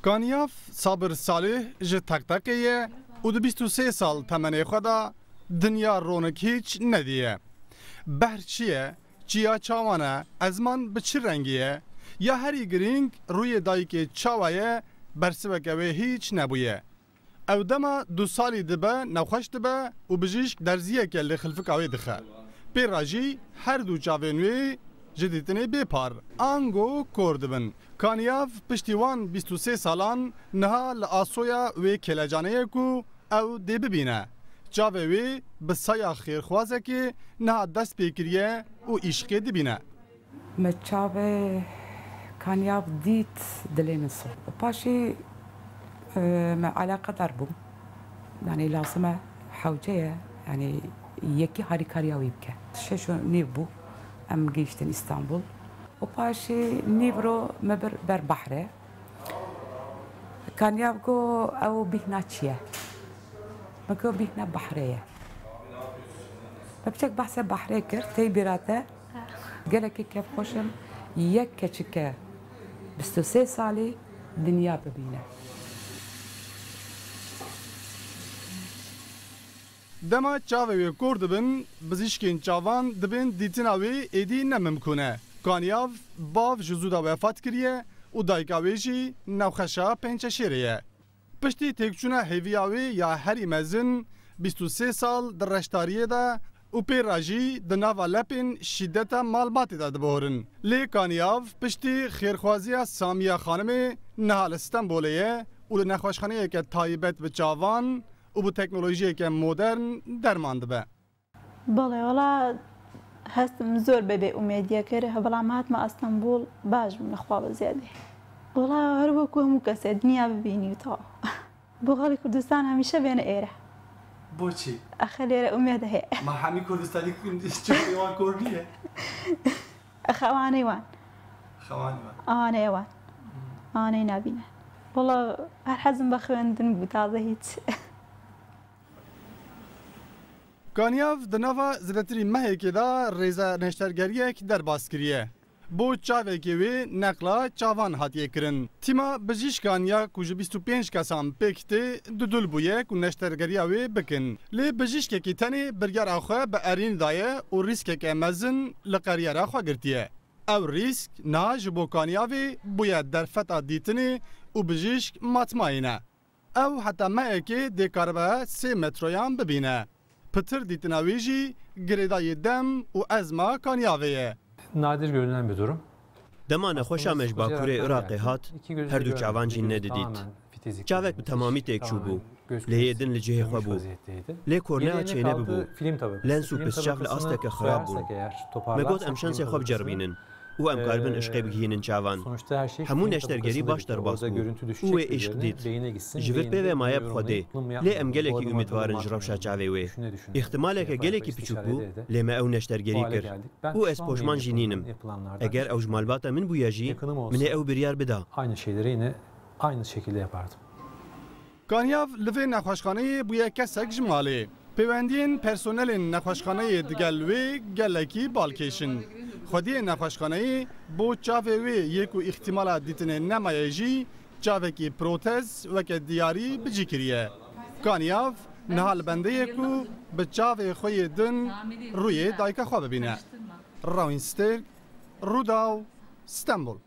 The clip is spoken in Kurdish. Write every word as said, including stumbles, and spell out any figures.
Kanyav Sabir Salih ji Tektekê ye û di bîst û sê sal temenê xwe de dinya ronik hîç nediye. Behr çi ye? Çiya çawan e? Ezman bi çi rengî ye? Ya herî girîng, rûyê dayikê çawa ye? Bersiveke wê hîç nebûye. Ew dema du salî dibe, nexweş dibe û bijîşk derziyeke li xilfika wê dixe. Pê re jî her du çavên wê ji dîtinê bê par, ango kor dibin. Kanyav piştî wan bîst û sê salan niha li asoya wê kêlecanê ye ku ew dê bibîne. Çavê wê bi saya xêrxwazekê niha dest pê kiriye û îşqê dibîne. Me çavê Kanyav dît, dilê min so. Paşî, e, me eleqedar bûm. Yanî lazim e hewce ye, yanî yekî harîkariya wî bike. Şeş û nîv bû, em gihîştin Îstanbul. Û paşî nîvro me bir ber behrê. Kanyav got, ew bîhna çi ye? Me got, bîhna behrê ye. Me piçek behsê behrê kir, tey bîra te. Gelekî kêfxweş im, yek keçike bîst û sê salî dinya bibîne. Dema çavê wê kor dibin, bizîşkên çavan dibên dîtina wê êdî ne mimkûn e. Kanyav bav ji zû de wefat kiriye û dayika wê jî nexweşa pençeşêrê ye. Piştî têkçûna hêviya wê ya herî mezin, bîst û sê sal di reştariyê de û pê re jî di nava lepên şîdeta malbatê de diborin. Lê Kanyav piştî xêrxwaziya Samiya Xanimê niha li Stenbolê ye û li nexweşxaneyeke taybet bi çavan û bi teknolojiyeke modern derman dibe. Belê, wela hestim zor bê bêumêdiyekê re, bela me hatime Estenbol baş bûm li xwe bi zêdê. Wela her wekû hemû kesê dinya bibînî û ta. Bo xelkê Kurdistan hemîşe bêne êre. Boçî? Axir lêre umêd heye. Ma hemî Kurdistanî çiqê wan kor niye? Xewanê wan. Xewanê wan. Anê wan. Anê nabîne. Wela her hezim be xwendin bû taze hîç. Kanyav di nava zêdetirî mehekê de rêze neştergeriyek derbas kiriye. Bo çavekê wê neqla çavan hatiye kirin. Tîma bijîşkan ya ku ji bîst û pênc kesan pêk tê, dudil bûye ku neştergeriya wê bikin. Lê bijîşkekî tenê biryara xwe bi erînî daye û rîskeke mezin li qeriyera xwe girtiye. Ew rîsk niha ji bo Kanyavê bûye derfeta dîtinê û bijîşk matmayî ne. Ew heta mehekê dê karibe sê metroyan bibîne. Pitir dîtina wî jî girêdayî dem û ezma Kanyavê ye. Nadir görülen bir durum. Dema nexweşa me ji bakurê Iraqê hat, her du çavan jî nedidît. Çavek bi temamî têk çûbû, lê yê din li cihê xwe bû. Lê kornea çênebibû. Lens û pisçav li asteke xirab bûn. Me got, em şensê xwe biceribînin û em karibin işqê bigihînin çavan. Hemû neştergerî baş derbas bû û wê îşq dît. Ji vir pê ve maye bi Xwedê. Lê em gelekî umîdvar in ji rewşa çavê wê. Îhtimaleke gelekî piçûk bû, lê me ew neştergerî kir. Û ez poşman jî nînim. Eger ew ji malbata min bûya jî, min ê ew biryar bida. Aynı şeylere yine aynı şekilde yapardım. Kanyav li vê nexweşxaneyê bûye kesek ji malê. Pêwendiyên personelên nexweşxaneyê digel wê gelekî balkêş in. Xwediyê nexweşxaneyê bo çavê wê yê ku îhtimala dîtinê nemaye jî çavekî protez weke diyarî bi cî kiriye. Kanyav niha li bendê ye ku bi çavê xwe yê din rûyê dayika xwe bibîne. Rawîn Sterk, Rûdaw, Stenbol.